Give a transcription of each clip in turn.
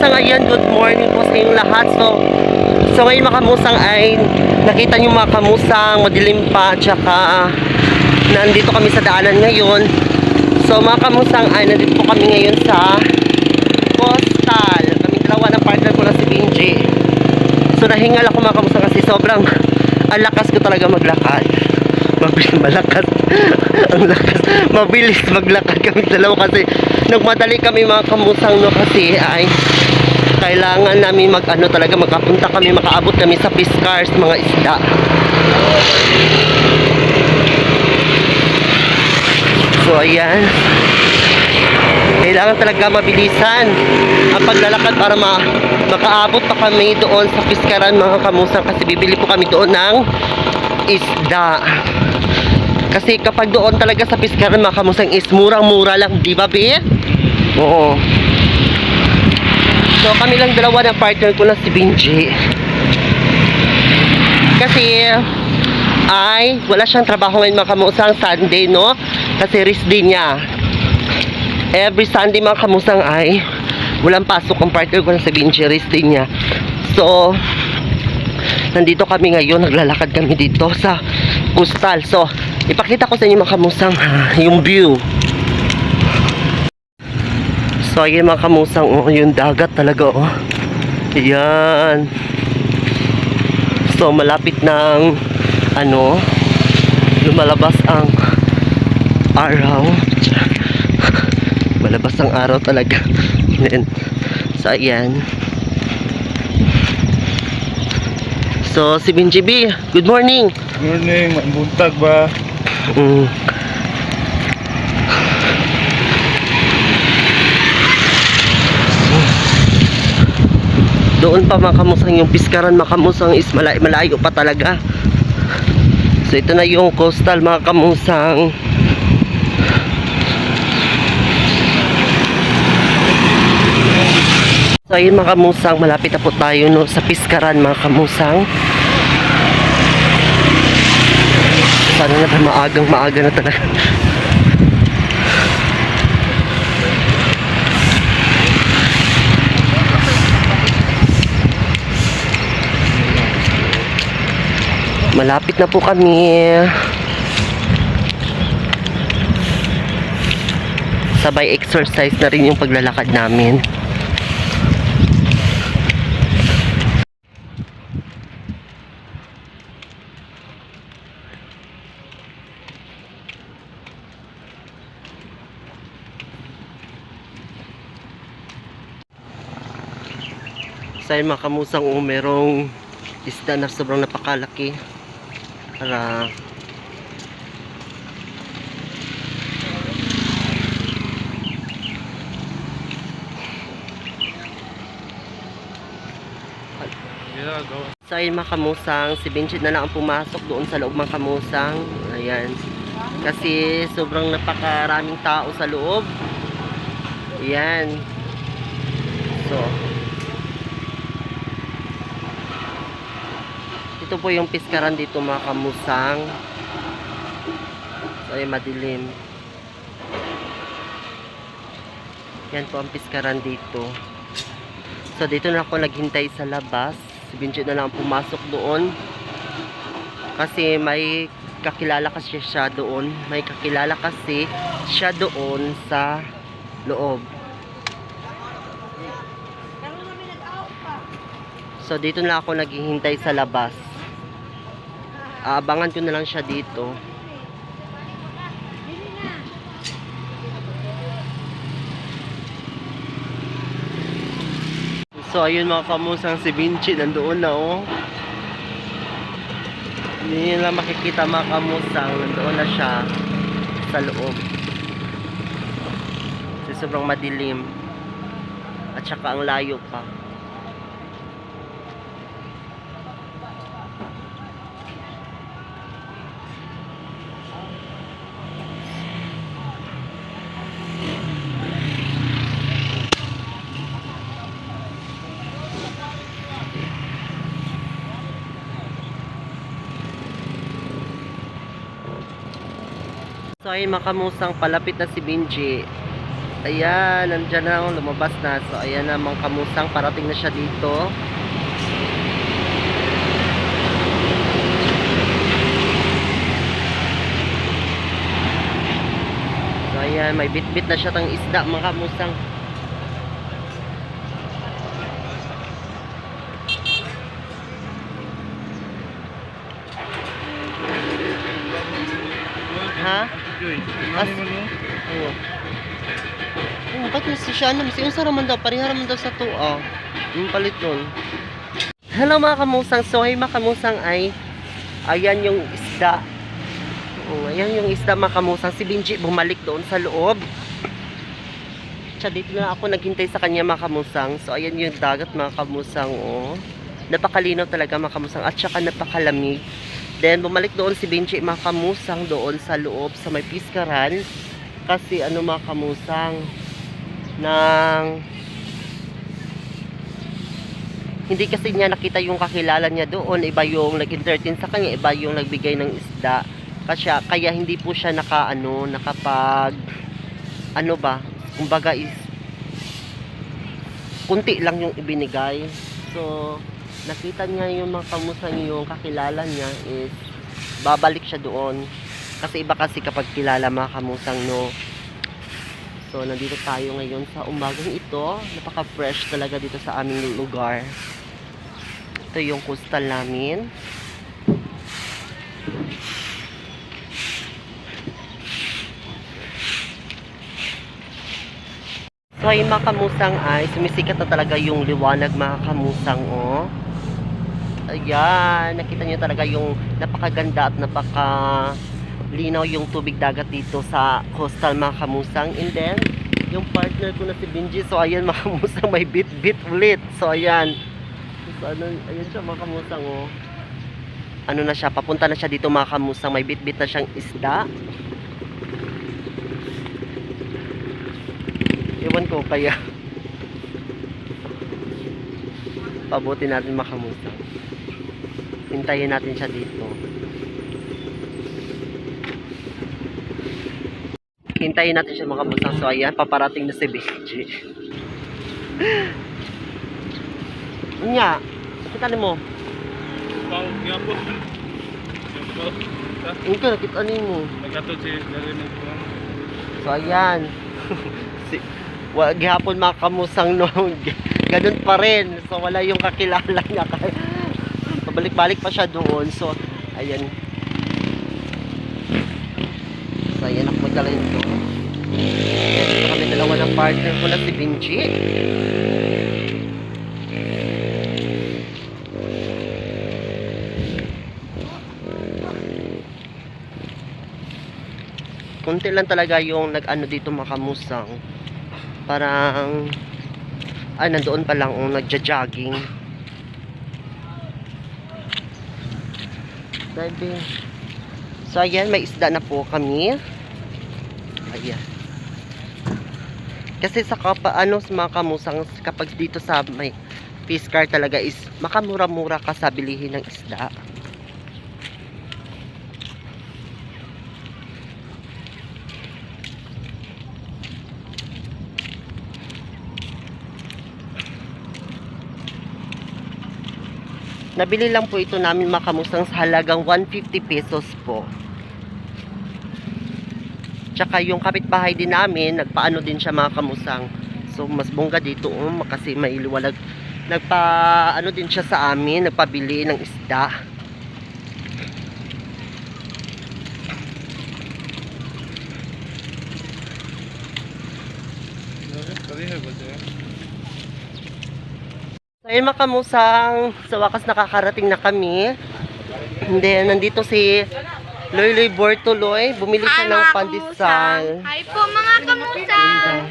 kamusang, ayan, good morning po sa inyong lahat. So ngayon mga kamusang ay nakita niyo mga kamusang, madilim pa, tsaka nandito kami sa daanan ngayon. So mga kamusang ay nandito po kami ngayon sa Coastal. Kami dalawa ng partner ko na si Benji. So nahingal ako mga kamusang kasi sobrang ang lakas ko talaga maglakad. Malakas ang lakas, mabilis maglakad kami dalawa kasi nagmadali kami mga kamusang, no, kasi ay kailangan namin talaga makapunta kami, makaabot kami sa Piscars, mga isda. So ayan, kailangan talaga mabilisan ang paglalakad para makaabot pa kami doon sa Piscaran mga kamusang, kasi bibili po kami doon ng isda. Kasi kapag doon talaga sa Piscaran mga kamusang is murang-mura lang, di ba, Be? Oo. So kami lang dalawa ng partner ko na si Benji. Kasi ay wala siyang trabaho ngayon mga kamusang, Sunday, no? Kasi rest day niya. Every Sunday mga kamusang ay walang pasok ang partner ko na si Benji, rest day niya. So nandito kami ngayon, naglalakad kami dito sa Coastal. So ipakita ko sa inyo mga kamusang yung view. So ayun mga kamusang, oh, yung dagat talaga, oh. Ayan. So malapit ng lumalabas ang araw. Malabas ang araw talaga. So ayan. So si Benji B, good morning. Good morning, buntag ba? Doon pa mga kamusang yung Piscaran mga kamusang is malayo pa talaga. So ito na yung Coastal mga kamusang. So ayun mga kamusang, malapit na po tayo, no, sa Piscaran mga kamusang. Sana na maaga na talaga. Malapit na po kami. Sabay exercise na rin yung paglalakad namin. Sa mga kamusang, merong isda na sobrang napakalaki. Para so ayun mga kamusang, si Benji na lang ang pumasok doon sa loob mga kamusang. Ayan, kasi sobrang napakaraming tao sa loob. Ayan. So ito po yung Piscaran dito mga kamusang. So ay madilim. Yan po ang Piscaran dito. So dito na ako naghintay sa labas. Si Benji na lang pumasok doon. Kasi may kakilala kasi siya doon. May kakilala kasi siya doon sa loob. So dito na ako naghihintay sa labas. Aabangan ko na lang siya dito. So ayun mga kamusang, si Benji nandoon na, oh. Hindi nyo lang makikita mga kamusang, nandoon na siya sa loob. Kasi sobrang madilim. At saka ang layo pa. So ayun mga kamusang, palapit na si Benji. Ayan, nandyan na, lumabas na. So, ayan na mga kamusang, parating na siya dito. So, ayan, may bit-bit na siya tang isda mga kamusang. Ha? Ano mo no? Oo. Oh, ba't mas siya na? Mas unsa raman daw, pariha raman daw sa tuwa. Yung palit nun. Hello mga kamusang. So, hey mga kamusang ay ayan yung isda. Oh, ayan yung isda mga kamusang. Si Benji bumalik doon sa loob. Siya dito na ako naghintay sa kanya mga kamusang. So, ayan yung dagat mga kamusang. Oh. Napakalinaw talaga mga kamusang. At saka napakalamig. Then, bumalik doon si Benji mga kamusang doon sa loob sa may piskaran. Kasi ano mga kamusang nang hindi kasi niya nakita yung kakilala niya doon. Iba yung nag-entertain sa kanya. Iba yung nagbigay ng isda. Kaya hindi po siya nakapag ano ba, kumbaga is kunti lang yung ibinigay. So, nakita niya yung mga kamusang yung kakilala niya is babalik siya doon. Kasi iba kasi kapag kilala mga kamusang, no. So, nandito tayo ngayon sa umagang ito. Napaka-fresh talaga dito sa aming lugar. Ito yung coastal namin. So, yung mga kamusang ay sumisikat na talaga yung liwanag mga kamusang, oh. Ayan, nakita nyo talaga yung napakaganda at napaka-linaw yung tubig dagat dito sa coastal mga kamusang. And then, yung partner ko na si Benji. So, ayan mga kamusang, may bit-bit ulit. So, ayan. So, ayan siya mga kamusang, oh. Ano na siya, papunta na siya dito mga kamusang. May bit-bit na siyang isda. Ewan ko kaya pabuti natin makamusang. Hintayin natin siya dito. Hintayin natin siya makamusang. So ayan, paparating na si Benji. Nya, nakita mo? Pau, nga po. Ika, nakita mo. Nagkatod si Darren. So ayan. Gihapon mga kamusang noon. Ganun pa rin. So wala yung kakilala niya. Pabalik-balik pa siya doon. So ayan. So ayan ako magdala ito. Ayan, dito kami dalawa ng partner ko na si Benji. Kunti lang talaga yung nag-ano dito mga kamusang. Parang nandoon pa lang nagja-jogging. Sabi. So ayan, may isda na po kami. Ayan. Kasi sa sa mga kamusang, kapag dito sa may fish car talaga is makamura-mura ka sa bilihin ng isda. Nabili lang po ito namin mga kamusang sa halagang 150 pesos po. Tsaka yung kapitbahay din namin, nagpaano din siya mga kamusang. So mas bongga dito kasi may liwanag. Nagpaano din siya sa amin, nagpabili ng isda. So ayun mga kamusang, sa wakas nakakarating na kami. And then nandito si Loy Bortoloy, bumili siya ng pandesal. Hi po mga kamusang!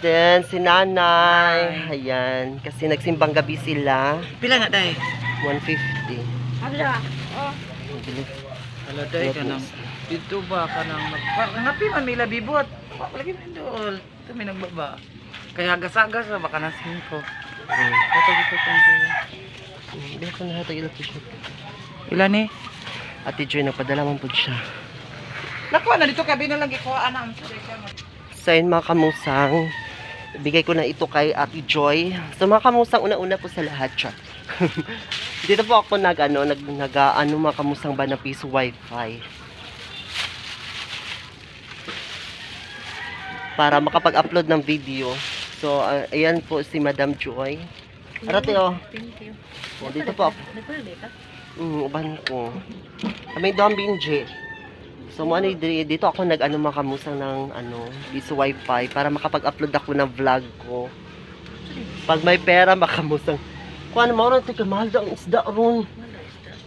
Then si Nanay, ayan, kasi nagsimbang gabi sila. Pila nga day? 150. Hala! Bili. Hala day ka nang dito ba ka nang nagpapi man may labibot. Lagi man dool. Ito may nagbaba. Kaya hagas-hagas na baka na 5. Ito dito tayo. Hindi ko na ito ilang t-shirt. Ilan ni? Ate Joy, nagpadala man po siya. Nakuha na dito kabi na lang ikuha na ang So yun mga kamusang, bigay ko na ito kay Ate Joy. So mga kamusang, una-una po sa lahat siya. Dito po ako mga kamusang ba na piso wifi. Para makapag-upload ng video. So ayan po si Madam Joy. Arate oh. Thank you. Oh, dito po ako. Uban ko. Kami doon binje. So mo ano dito ako mga kamusang ng piso wifi para makapag-upload ako ng vlog ko. Pag may pera makamusang. Kuan mo ron tika mahal daw ang isda ron.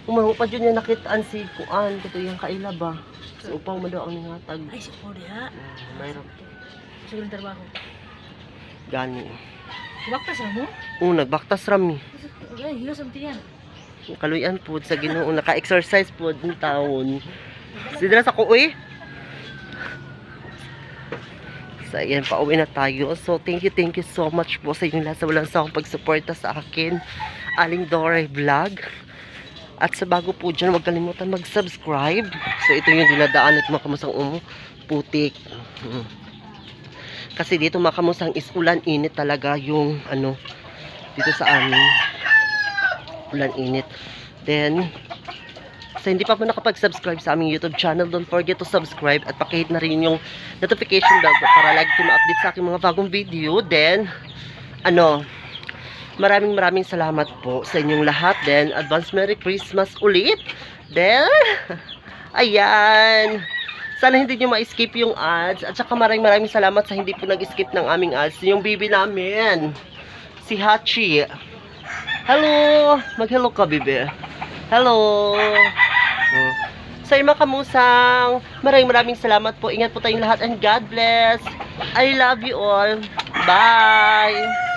Umaho pa dyan niya nakitaan si kuan kato yang kaila ba. So upaw mo daw ang ningatag. Ay, sipo diha. Mayroon. Siguro trabaho. Gani. Baktas na mo? Nagbaktas rami. Ay, hilos ang tiyan. Kaluyan po sa Ginoo naka-exercise po ng taon. Sidra sa kuoy. So ayan, pauwi na tayo. So thank you so much po sa inyong lahat sa walang sawang pagsuporta sa akin. Aling Doray Vlog. At sa bago po dyan, huwag kalimutan mag-subscribe. So ito yung dinadaan at mga kamusang putik. Kasi dito mga kamusang is ulan init talaga yung dito sa amin. Ulan init. Then sa hindi pa po nakapag-subscribe sa aming YouTube channel, don't forget to subscribe at pakihit na rin yung notification bell para lagi ko ma-update sa aking mga bagong video. Then maraming salamat po sa inyong lahat. Then advance Merry Christmas ulit. Then ayan, sana hindi nyo ma-skip yung ads. At saka maraming salamat sa hindi po nag-skip ng aming ads. Yung baby namin, si Hachi. Hello! Mag-hello ka, bebe. Hello! Sa mga kamusang, maraming salamat po. Ingat po tayong lahat and God bless. I love you all. Bye!